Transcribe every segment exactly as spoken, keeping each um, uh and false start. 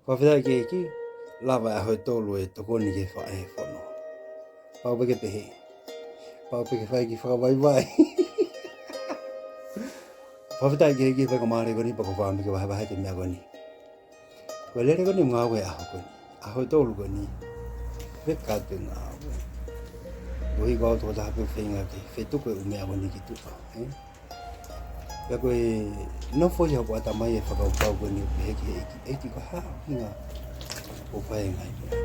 Fakafetaʻi ki he ʻEiki, lava e ʻaho ʻe tolu ʻe tokoni ki he faʻē fono. Pau pē ke pehē. Pau pē ke fai e kiʻi fakavaivai. Fakafetaʻi ki he ʻEiki, faingamālie ko eni pea ʻoku ou fakaʻamu ke vahevahe atu e meʻa ko eni. Ko e lele ko eni ʻoku ngāue he ʻaho ko eni. ʻAho ʻe tolu ko eni. Fekau e ngāue. Ko e ʻuhi ko au tokotaha pē ʻoku feinga ke fetuku e ʻū meʻa ko eni ki tuʻa, ē? Pea ko e nofo ia hoku ʻatamai e fakakaukau ko eni ʻo pehē ki he ʻEiki, ʻEiki, ko e hā e ʻuhinga ʻoku fai ai e ngaahi meʻa?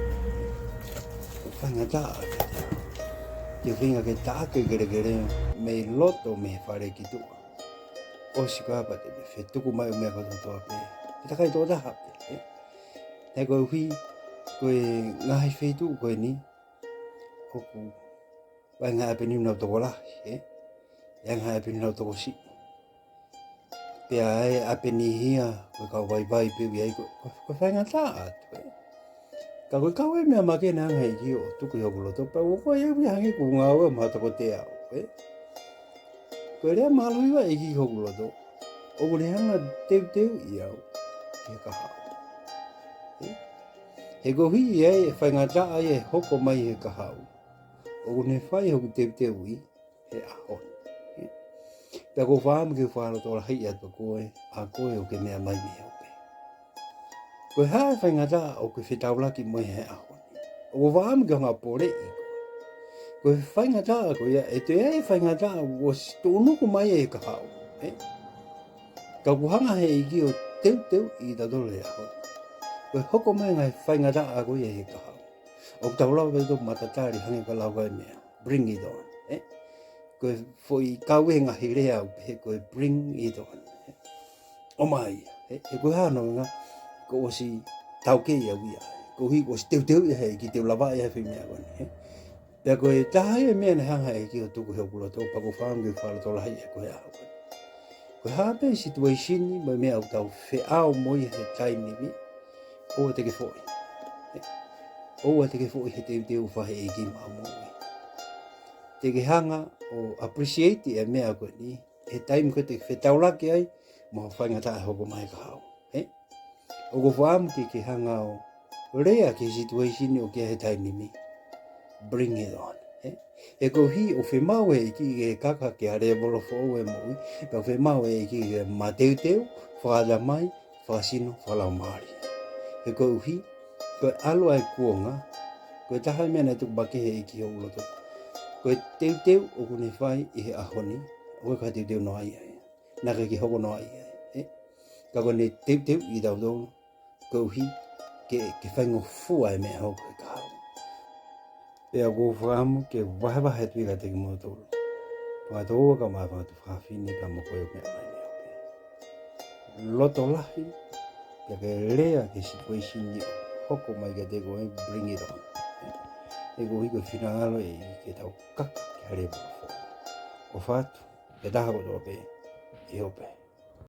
ʻOku faingataʻa kiate au ke u feinga ke taʻaki e kelekele mei loto mei he fale ki tuʻa. ʻOsi ko ia pea te u fetuku mai e ʻū meʻa kotoa pē. Te u takai tokotaha pē, ē? He koeʻuhi ko e ngaahi feituʻu ko eni ʻoku ʻi ai e ngaahi ʻapi ni ʻoku nau tokolahi, ē? ʻI ai e ngaahi ʻapi ni ʻoku nau tokosiʻi. Pea ʻi ai e ʻapi ni ia ko e kau vaivai pē ʻoku ʻi ai, ko, ko, ko e faingataʻa atu, ē? Ka ko e kau e meʻa makehe naʻe hanga ʻe he ʻEiki ʻo tuku ʻi hoku loto, pea ʻoku ou ʻi ai au ia hangē ʻoku ngāue ʻo maʻu toko teau, ē? Ko e lea mālohi ʻa e ʻEiki ki hoku loto, ʻoku ne hanga ʻo teuteuʻi au ki he kahaʻu, ē? He koeʻuhi ʻi ai e faingataʻa ia ʻe hoko mai he kahaʻu, ʻoku ne fai hoku teuteuʻi he ʻaho ni, ē? Pea ʻoku ou fakaʻamu ke u fakalotolahiʻi atu koe, ʻa koe ʻoku ke meʻa mai mei he ope. Ko e hā e faingataʻa ʻoku ke fetaulaki mo ia he ʻaho ni? ʻOku ou fakaʻamu ke u hanga ʻo poleʻi koe. Ko e faingataʻa ko ia, ʻe toe ʻi ai e faingataʻa ʻoku ʻosi tuʻunuku mai ʻe he kahaʻu, ē? Ka ʻoku hanga ʻe he ʻEiki ʻo teuteuʻi kitautolu he ʻaho ni. Ko e hoko mai e ngaahi faingataʻa ko ia he kahaʻu, ʻoku tau lava pē ʻo matatali hangē ko e lau ko ē e meʻa, bring it on, ē? Ko e foʻi kau e ngaahi lea ʻoku pehē ko e bring it on, ē? ʻOmai ia, ē? He ko e hā hono ʻuhinga? Kuo ʻosi taukei au ia, koeʻuhi kuo ʻosi teuteuʻi ia ʻe he ʻEiki ke u lavaʻi ʻa e foʻi meʻa ko eni, ē? Pea ko e taha ia e meʻa naʻe hanga ʻe he ʻEiki ʻo tuku ʻi hoku loto, pea ʻoku ou fakaʻamu ke u fakalotolahiʻi atu koe he ʻaho ko eni. Ko e hā pē e situation mo e meʻa ʻoku tau feʻao mo ia he taimi ni, ʻoua te ke foʻi. ʻOua te ke foʻi he teuteu ʻoku fai ʻe he ʻEiki maʻau moʻui. Te ke hanga ʻo appreciate e meʻa ko eni he taimi ko ē te ke fetaulaki ai mo ha faingataʻa ʻe hoko mai he kahaʻu, ē? ʻOku ou fakaʻamu ke ke hanga ʻo lea ki he situation ʻoku ke ʻi ai he taimi ni. Bring it on, ē? He koeʻuhi ʻoku fiemaʻu ʻe he ʻEiki ke ke kaka ki ha lēvolo foʻou e moʻui, pea ʻoku fiemaʻu ʻe he ʻEiki ke ke mateuteu, fakaʻatamai, fakasino, fakalaumālie. He koeʻuhi ko e ʻalu ʻa e kuonga, ko e taha e meʻa naʻe tuku makehe ʻe he ʻEiki ʻi hoku loto, ko e teuteu ʻoku ne fai ʻi he ʻaho ni, ʻoku ʻikai ko ha teuteu noaʻia ia. Naʻe ʻikai ke hoko noaʻia ia, ē? Ka kuo ne teuteuʻi kitautolu koeʻuhi ke, ke faingofua e meʻa hoko he kahaʻu. Pea ʻoku ou fakaʻamu ke vahevahe atu ia kiate kimoutolu, fanga tokoua kae ʻumaʻā e fanga tuofāfine, ka mo koe ʻoku meʻa mai mei he ope. Loto lahi, pea ke lea ki he situation ʻoku hoko mai kiate koe, bring it on. He koeʻuhi ko e finangalo e ʻEiki ke tau kaka ki ha lēvolo foʻou. ʻOfa atu, pea taha kotoa pē, ʻi he ope.